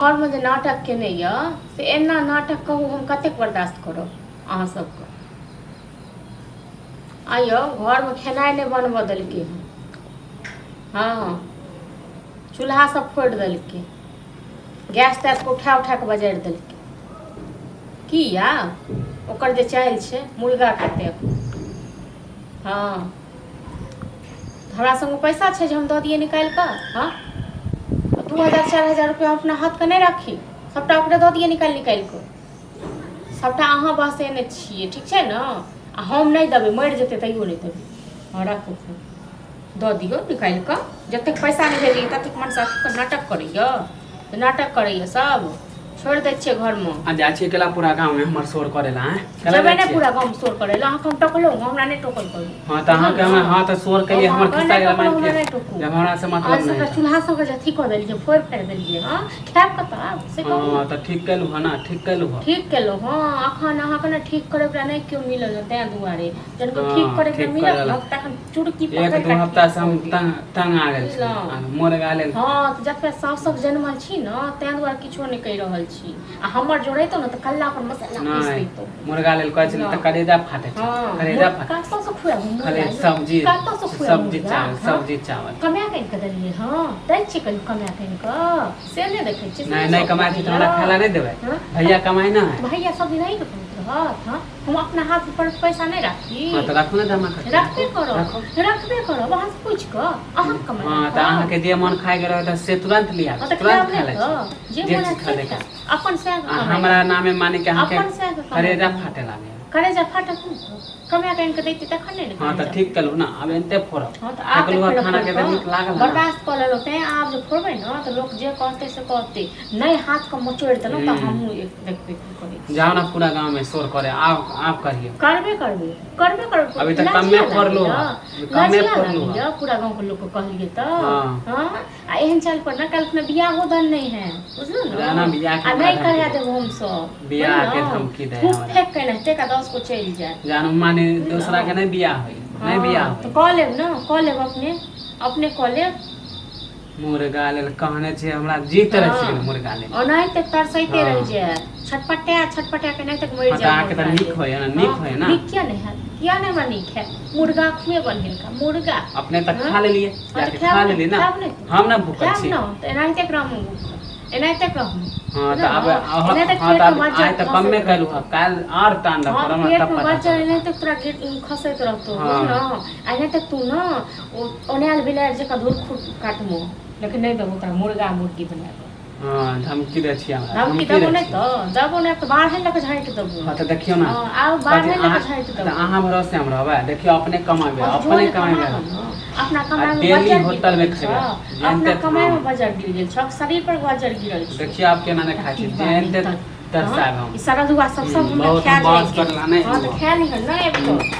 घरमे जे नाटक केने यऽ से एना नाटक कहू हम कतेक बर्दाश्त करब अहाँ सबके। आइयो घरमे खेनाइ नहि बनबऽ देलकै हँ। हँ, चूल्हा सब फोड़ि देलकै, गैस तैसके उठा उठा कऽ बजारि देलकै। किया ओकर जे चालि छै मुर्गा कतेक। हँ, हमरा संग पैसा छै जे हम दऽ दियै निकालि कऽ? हँ, 2000 4000 रुपया हम अपना हाथके नहि राखी, सभटा ओकरे दऽ दियै निकालि निकालि कऽ। सभटा अहाँ बहसेने छियै, ठीक छै ने? आ हम नहि देबै, मरि जेतै तैयो नहि देबै। हँ, राखू फोन, दऽ दियौ निकालि कऽ। जतेक पैसा नहि भेजैए ततेक मनसँ नाटक करैए, तऽ नाटक करैए सब। छोड़ि दै छियै घरमे। आ जाइ छियै केला पूरा गाँवमे हमर शोर करै लए? आँय, केला जेबै जाइ नहि छियै? पूरा गाँवमे शोर करै लए। अहाँके हम टोकलहुँ? हमरा नहि टोकल करू। हँ, तऽ अहाँके बुझलहुँ? हम, हँ, तऽ शोर केलियै, हमर अहाँके खिस्सा नहि गेल टोकलहुँ, मानि हमरा के नहि टोकू। जब हमरा से आज मतलब सबटा नहि। चूल्हा सबके जे अथी कऽ देलियै, फोड़ि फाड़ि देलियै। हँ, खायब कतऽ आब से कहू। हँ, तऽ ठीक केलहुँ हँ ने? ठीक केलहुँ हँ। ठीक केलहुँ हँ। अखन अहाँके ने ठीक करैवला नहि केओ मिलल हँ, तेँ दुआरे जहन केओ ठीक हँ, करैवला ठीक मिलत करैवला। ने तखन चुरकी एक पकड़ि दू कऽ हफ्ता ठीक से हम कऽ देब। तंग तंग आ गेल छी। बुझलहुँ? मोरगा लेल। हँ, तऽ जतबे साउसक जनमल छी ने ताहि दुआरे किछो नहि कहि रहल छी। आ हमर जो रहितौ ने तऽ कल्ला पर मसाला पीस नहि दैतौ। मुर्गा लेल कहै छलै तऽ बुझलहुँ? करेजा फाटै छै। हँ, करेजा फाटै। कतऽसँ खुआबू खाली मुर्गा यौ? सब्जी। कतऽसँ खुआबू सब्जी मुर्गा? चावल। हँ? सब्जी चावल। कमा कऽ आनि कऽ देलियै हँ? दै छियै कहियो कमा कऽ आनि कऽ? से नहि देखै छियै? से नहि, नहि सब कमाइ छी तऽ हमरा करैया? खाय लए नहि देबै? हँ? भैया कमाइ नहि है? भैया सब दिन अहीँके कहैत रहत? हँ, हम अपना हाथ पर पैसा नहि राखी? हँ, तऽ राखू ने जमा करके। रखबे करब। राखू। रखबे करब, अहाँ से पूछि कऽ अहाँ कमाइ हँ, तऽ अहाँके जे मन खायके रहत से तुरन्त लिया। हँ, तऽ तुरन्त खायब खा नहि लै तऽ छी जे जे मोन चीज हैत से खा खायब। अपन सएह आ कमाइ। हमरा नामे माने कि अहाँके अपन सएह कमाइ। करेजा फाटे लागैया। करेजा फाटत नहि तऽ कमा कऽ आनि कऽ दैती तखन नहि ने? हँ, तऽ करेजा। ठीक केलहुँ ने, आब एनते फोड़ब। हँ, तऽ आब फेकलहुँ हँ तऽ खाना के तऽ नीक लागल हँ ने? बर्दाश्त कऽ लेलहुँ तैँ। आब जे फोड़बै ने तऽ लोक जे कहतै से कहतै। नहि हाथके मचोड़ि देलहुँ तऽ हमहूँ एक देखबै की करै छी। जाउ ने पूरा गाँवमे शोर करे, आब आब करियौ। करबे करबै, करबे करबै। अभी तऽ लजिया कमे फोड़लहुँ लागैया। हँ, कमे लजिया फोड़लहुँ हँ। लागैया पूरा गाँवके लोकके कहलियै तऽ। हँ। हँ, आ एहन चालि पर ने काल्हि खुना बियाहो दान नहि है, बुझलहुँ ने? जाना बियाह के आ हमरा नहि धमकी करा दे। देब हमसब। बियाह के धमकी दे थूक हमरा। फेंक के नहते का 10 को चलि जायत। जानू माने दोसरा के नहि बियाह होई, नहि बियाह हँ, तऽ होई। कऽ लेब ने, कऽ लेब, अपने अपने कऽ लेब। मुर्गा लेल कहने छै, हमरा जीत रह हँ। गेल मुर्गा लेल। ओनाहिते तरसैते हँ। रहि जायत, छटपटा छटपटा के नहि तक मरि हँ, तऽ जायत। अहाँके तऽ मुर्गा नीक लेल। होइए ने? नीक हँ, होइए ने? नीक किया नहि हैत? किया नहि हमरा नीक हैत? मुर्गा खुएबनि हिनका मुर्गा। अपने तऽ हँ? खा लेलियै। हँ, तऽ जाके खायब खा ने, लेलियै ने। खायब ने। हम ने भूखल खायब छी। ने तऽ एनाहिते रहू, एनाहिते रहू। हँ, तऽ आब एनाहिते हँ, तऽ पेटमे आब बज्जर आइ तऽ कमे खसैत केलहुँ रहतौ। हँ, काल्हि आर तांडव हँ, करब ने, पेटमे तब पता बज्जर चलत। एनाहिते तोरा खसैत रहतौ। हँ। बुझलहुँ? आ एनाहिते तू ने ओ औनायल बिलाड़ि जकाँ धूर खुर काटबो, लेकिन नहि देबो तोरा मुर्गा मुर्गी बना कऽ। हँ, धमकी दै छियै हमरा? धमकी धमकी देबो दै नहि छियै? तऽ देबो नहि तऽ बाढ़नि लऽ कऽ झाँटि देबो। हँ, तऽ देखियौ ने। हँ, आब कथी बाढ़नि लऽ कऽ अहाँ झाँटि तऽ देबो। अहाँ भरोसे हम रहबै? देखियौ, अपने कमेबै। हँ, तऽ जो अपने ने कमा कमेबै। लऽ ने। अपना आ कमाइमे डेली बज्जर गिर होटलमे गेल खेबै। छौ। जेहन अपना ते कमाइमे हँ। बज्जर गिर गेल छौ, शरीर पर बज्जर गिरल छौ। देखियौ आब केना नहि खाइ छी, जेहन ते तरसायब हम। ई सरदुआ सब सब हमरा बहुत खा हम जाइ बहस गेल। करला नहि। हँ, तऽ खा लिहन नहि आबि कऽ।